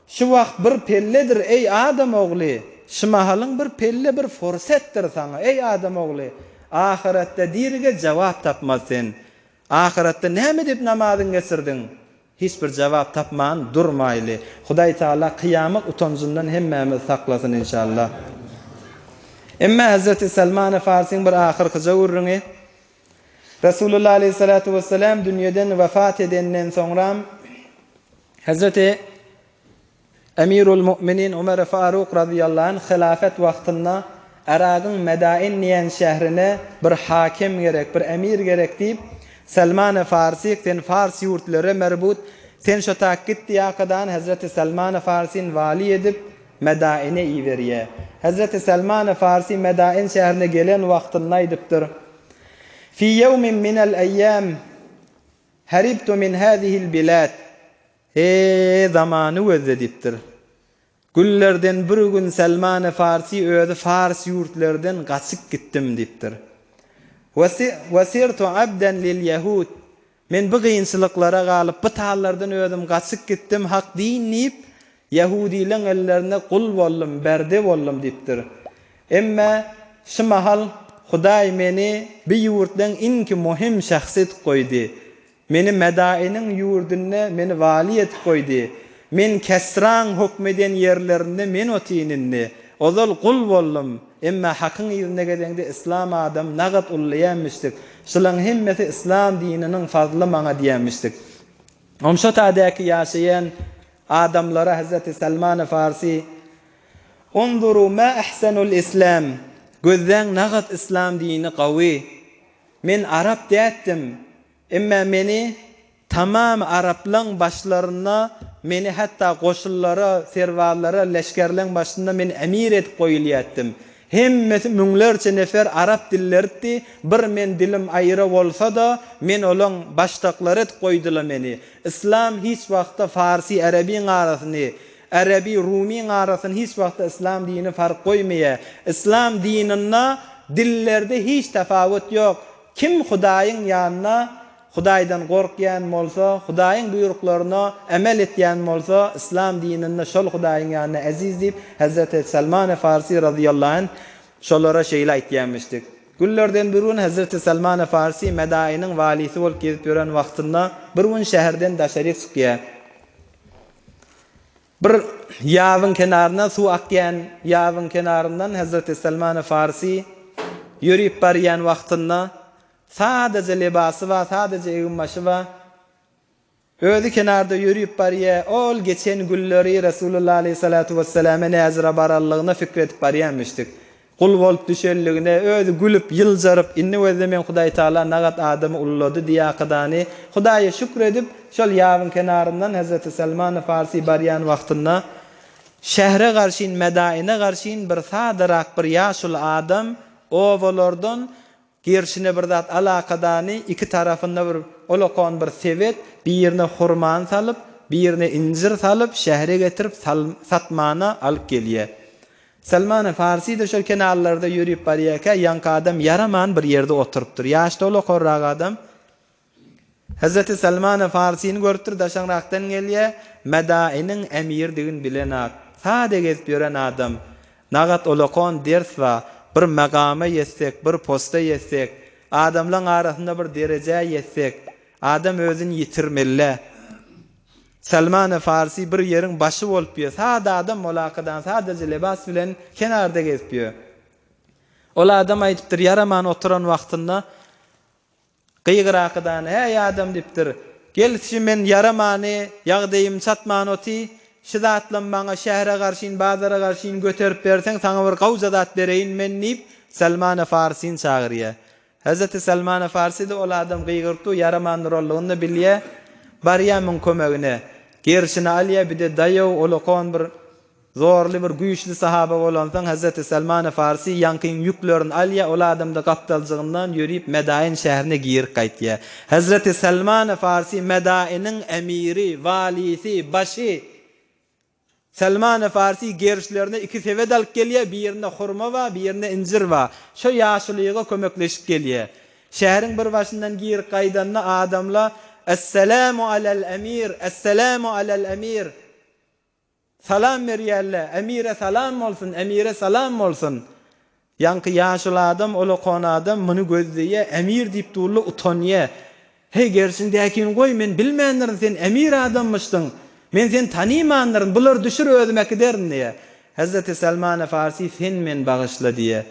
Şu wagt bir pelledir, eý, adam ogly! Şu mahalyň bir pelle, bir fursetdir saňa, eý, adam ogly! Ahyretde dirige jawap tapmaz sen. Ahyretde näme diýip namazyňy geçirdiň? Hiç bir jawap tapman durmaýly. Hudaý Taala kyýamat utanjyndan hemmämizi saklasyn inşallah. Emma Hezreti Salmany Farsyň bir ahyrkyja gürrüňi. Resulullah aleýhissalatu wessalam dünýeden wefat edenden soňram Hezreti. Emirul Mu'minin Ömer Faruk razyýallahu anh hylafet wagtynda Yragyň Medain diýen şährine bir hakim gerek, bir emir gerek diýip, Selman-y Farsi, sen fars ýurtlary merbut, sen şo tak git diýakadan Hezreti Selman-y Farsini wali edip Medaine iberýär. Hezreti Selman-y Farsi Medain şährine gelen wagtynda aýdypdyr, Fi ýewmin minel eýýam heribtu min hazihil bilad. He, zamany gözle diýipdir. Günlerden bir gün Selman-y Farsi özi fars ýurtlardan gaçyp gitdim diýipdir. We sirtu abden lil ýehud. Men bu gynçylyklara galyp, bu tallardan özüm gaçyp gitdim, hak din diýip, ýehudileň ellerinde gul boldum, berde boldum diýipdir. Emme şu mahal Hudaý meni bi ýurtlaň iňki muhim şahsy etip goýdy. Meni Medainiň ýurdunda meni waly edip goýdy. Men Kesraň hökm eden ýerlerinde men otyn indi. Ozal gul boldum. Emma Hakyň yzynda gezeňde yslam adam nagat ullaýanmyşdyk. Şulaň hemmesi yslam dininiň fazly maňa diýenmişdik. Om şo tadäki ýaşaýan adamlara Hezreti Salmany Farsy Unzuru ma ahsanul islam Gözläň nagat yslam dini gawy. Men arap dätdim. Emmä meni tamam araplaň başlarynda meni hatda goşunlara, serbazlara, leşgerleň başynda meni emir edip goýulýatdym. Hemmesi müňlerçe nefer arap dillertdi, bir men dilim aýra bolsa-da, men olaň başdaklary edip goýdyla meni. Yslam hiç wagtda farsy ärebiň arasyny, ärebi rumyň arasyny hiç wagtda yslam dini fark goýmaýa. Yslam dininde dillerde hiç tafawut ýok. Kim Hudaýyň ýanyna Hudaýdan gorkýan bolsa, Hudaýyň buýruklaryna emel etýän bolsa, yslam dininde şol Hudaýyň ýanynda eziz diýip, Hezreti Selman-y Farsi razyýallahu anh şolara şeýle aýtýarmyşdyk. Günlerden bir gün Hezreti Selman-y Farsi Medainiň walisi bolup gezip ýören wagtynda bir gün şäherden daşaryk çykýar. Bir ýabyň kenaryndan suw akýan ýabyň kenaryndan Hezreti Selman-y Farsi ýörüp barýan wagtynda sadaja lebasy bar, sadaja eginbaşy bar. Özi kenarda ýörüp barýar. Ol geçen günleri Resulullah aleýhissalatu wesselame näzire baranlygyna pikir edip barýanmyşdyk. Gul bolup düşenligine, özi gülüp, ýyljaryp, indi gözle men Hudaýtagala nagat adamy ullady diýakydany, Hudaýa şükür edip, şol ýabyň kenaryndan Hezreti Selmany Farsy barýan wagtynda, şähre garşyn, Medaine garşyn bir sadarak bir ýaşuly adam obalardan gerşine bir zat alakadany, iki tarapynda bir olakan bir sebet, birine hurmany salyp, birine injir salyp, şähre getirip satmana alyp gelýär. Salmany Farsi-de şol kenarlarda ýörüp barýarka, ýaňky adam ýaraman bir ýerde oturypdyr. Ýaşda ulakanrak adam. Hezreti Salmany Farsini görüpdir, daşaňrakdan gelýär. Medainiň emiridigini bilenak. Sada gezip ýören adam. Nagat ulakan ders bar. Bir magama ýetsek, bir posta ýetsek, adamlaň arasynda bir derejä ýetsek, adam özüni ýitirmeli-dä. Salmany Farsi bir ýeriň başy bolup ýör. Sada adam molakadan sadaja lebas bilen kenarda gezip ýör. Ol adam aýdypdyr, ýaraman oturan wagtynda gygyrakydan, Häý adam diýipdir, gel şi men ýaramany, ýagdaýym çatman oty, şi zatlam maňa şähre garşyn, bazara garşyn göterip berseň, saňa bir gawja zat bereýin men diýip, Salmany Farsini çagyrýar. Hezreti Salmany Farsi-de ol adam gygyryp dur, ýaraman duranlygyny-da bilýär. Barýar muň kömegine. Gerşini alýar, bir-de daýaw, olakan bir zorly bir güýçli sahaba bolansoň, Hezreti Salmany Farsi ýaňkyň ýüklerini alýar, ol adam-da gapdaljygyndan ýörüp Medain şäherine girip gaýtýar. Hezreti Salmany Farsi Medainiň emiri, walisi, başy. Salmany Farsi gerişlerine iki sebet alyp gelýär, birinde hurma bar, birinde injir bar. Şo ýaşulyga kömekleşip gelýär. Şäheriň bir başyndan girip gaýdanda adamla, Esselamu alel emir, esselamu alel emir! Salam berýärler, Emire salam bolsun, emire salam bolsun! Ýaňky ýaşuly adam, olakan adam muny gözleýär, emir diýip durla utanýar. Heý, gerşiňdäkini goý, men bilmändirin, sen emir adammyşdyň. Men seni tanymandyryn, bulary düşür, özüm äkiderin diýýär. Hezreti Salmany Farsi, Sen meni bagyşla diýýär.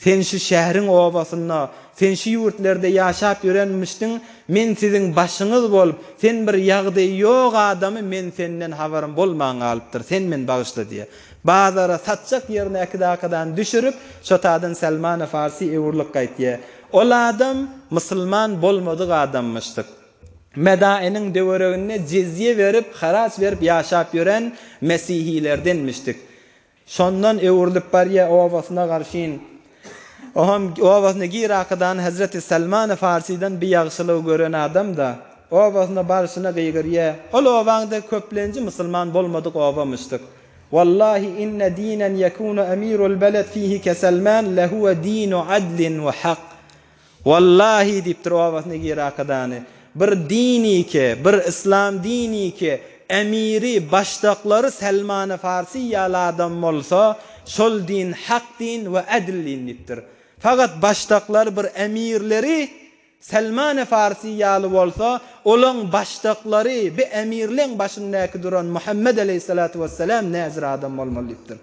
Sen şu şähriň obasynda, sen şu ýurtlerde ýaşap ýörenmişdiň, men siziň başyňyz bolup, sen bir ýagdaýy ýok adamy men senden habarym bolman galypdyr, sen meni bagyşla diýýär. Bazara satjak ýerine äkidakadan düşürip, şotadan Selmany Farsy öwrülip gaýtýar. Ol adam musulman bolmadyk adammyşdyk. Medainiň töwereginde jezýe berip, haraç berip ýaşap ýören mesihilerdenmişdik. Şondan öwrülip barýa obasyna garşyn. Oham obasyna gir-akydan Hezreti Selmany Farsydan bi ýagşylygy gören adam-da. Obasyna barşyna gygyrýa. Ol obaňda köplenji musulman bolmadyk obamyşdyk. Wallahi inne dinen ýekunu emirul beled fihi keselman lehuwe dinu adlin we hak. Wallahi diýipdir obasyna girakadany, bir dinike, bir yslam dinike, emiri, başdaklary Selmany Farsy ýaly adam bolsa, şol din hak din we edil din diýipdir. Fakat başdaklary bir emirleri Selmany Farsy ýaly bolsa, olaň başdaklary bi emirleň başyndaky duran Muhammet aleýhissalatu wessalam näzir adam bolmaly diýipdir.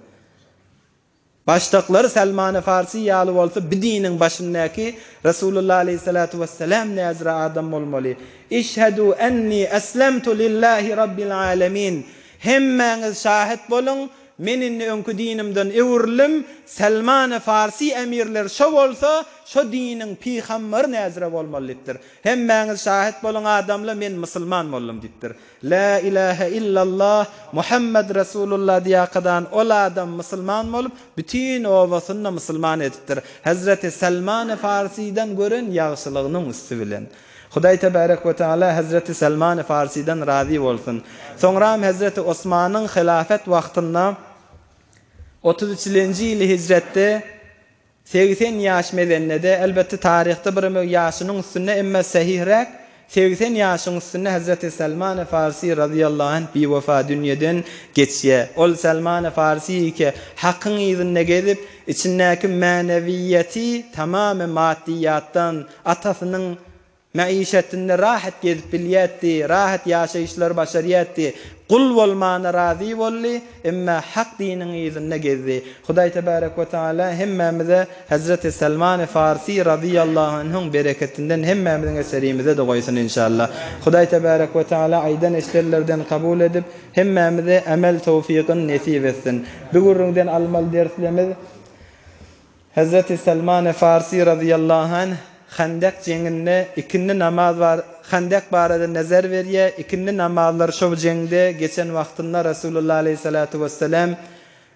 Başdaklary Selmany Farsy ýaly bolsa bi diniň başyndaky Resulullah aleýhissalatu wessalam näzire adam bolmaly. Işhedü enni eslemtu lillahi rabbil alemin. Hemmäňiz şahyt boluň, men indi öňki dinimden öwrüldim, Selmany Farsy emirleri şo bolsa, şo diniň pygambary näzire bolmaly diýipdir. Hemmäňiz şahyt boluň adamlar, men musulman boldum diýipdir. Lä ilähe illallah, Muhammed Resulullah diýakadan ol adam musulman bolup, bütin obasyny-da musulman edipdir. Hezreti Selmany Farsydan gören ýagşylygynyň üsti bilen. Hudaý Tebärek we Teala Hezreti Selmany Farsydan razy bolsun. Soňram Hezreti Osmanyň hylafet wagtynda 33-lenji ýyly hijretde 80 ýaş mezennede, elbetde taryhda bir ömür ýaşynyň üstünde, emma sähihräk, 80 ýaşyň üstünde Hezreti Selmany Farsy razyýallahu anh biwefa dünýeden geçýär. Ol Selmany Farsy ki, Hakyň yzynda gezip, içindäki mänewiýeti tamamy maddyýatdan, atasynyň Maişetinde rahat gezip bilýärdi, rahat ýaşaýyşlary başarýardy. Gul bolmana razy boldy, emma hak diniň yzynda gezdi. Hudaý tebärek we taala hemmämize Hezreti Selmany Farsy razyýallahu anhuň bereketinden hemmämiziň eserimize-de goýsun inşallah. Hudaý tebärek we taala aýdan eşdenlerden kabul edip, hemmämize emel towfygyn nesip etsin. Bu gürrüňden almaly derslerimiz. Hezreti Selmany Farsy razyýallahu anh Hendek jeňinde ikindi namaz bar Hendek barada nezer berýär, ikindi namazlar şo jeňde geçen wagtynda Resulullah aleýhissalatu wessalam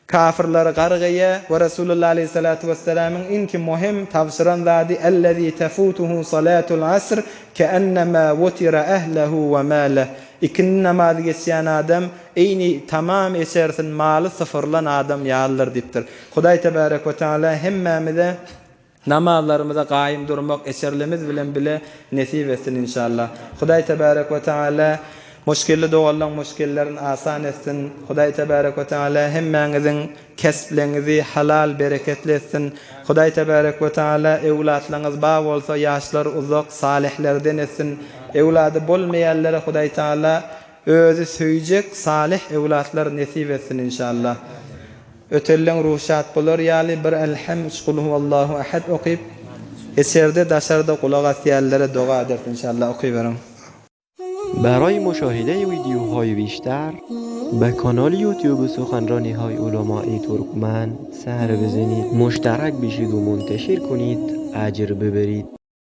kafyrlary gargaýar we Resulullah aleýhissalatu wessalamyň iňki muhim tabşyran zady Ellezî tefutuhu salatul asr keennema wutira ehlehu we maleh Ikindi namazy geçýän adam eýni tamam eçersin maly syfyrlan adam ýalydyr diýipdir. Hudaý tebärek we taala hemmämize namazlarymyza gaýym durmak eçerlimiz bilen bile nesip etsin inşallah. Hudaý tebärek we taala muşkilli doganlaň muşkillerin asan etsin. Hudaý tebärek we taala hemmäňiziň kespleňizi halal bereketli etsin. Hudaý tebärek we taala öwlatlaňyz ba bolsa ýaşlar uzak salyhlerden etsin. Öwlady bolmaýanlara Hudaý taala özi söýjek salyh öwlatlar nesip etsin inşallah. Ötelleň ruhy şat bolar ýaly bir Elhem üç Kulhuwallahu Ahad okyp içerde daşarda gulak asýanlara doga ederis inşallah okyberiň. برای مشاهده ویدیوهای بیشتر به کانال یوتیوب سخنرانی های علمای ترکمن سر بزنید مشترک بشید و منتشر کنید اجر ببرید.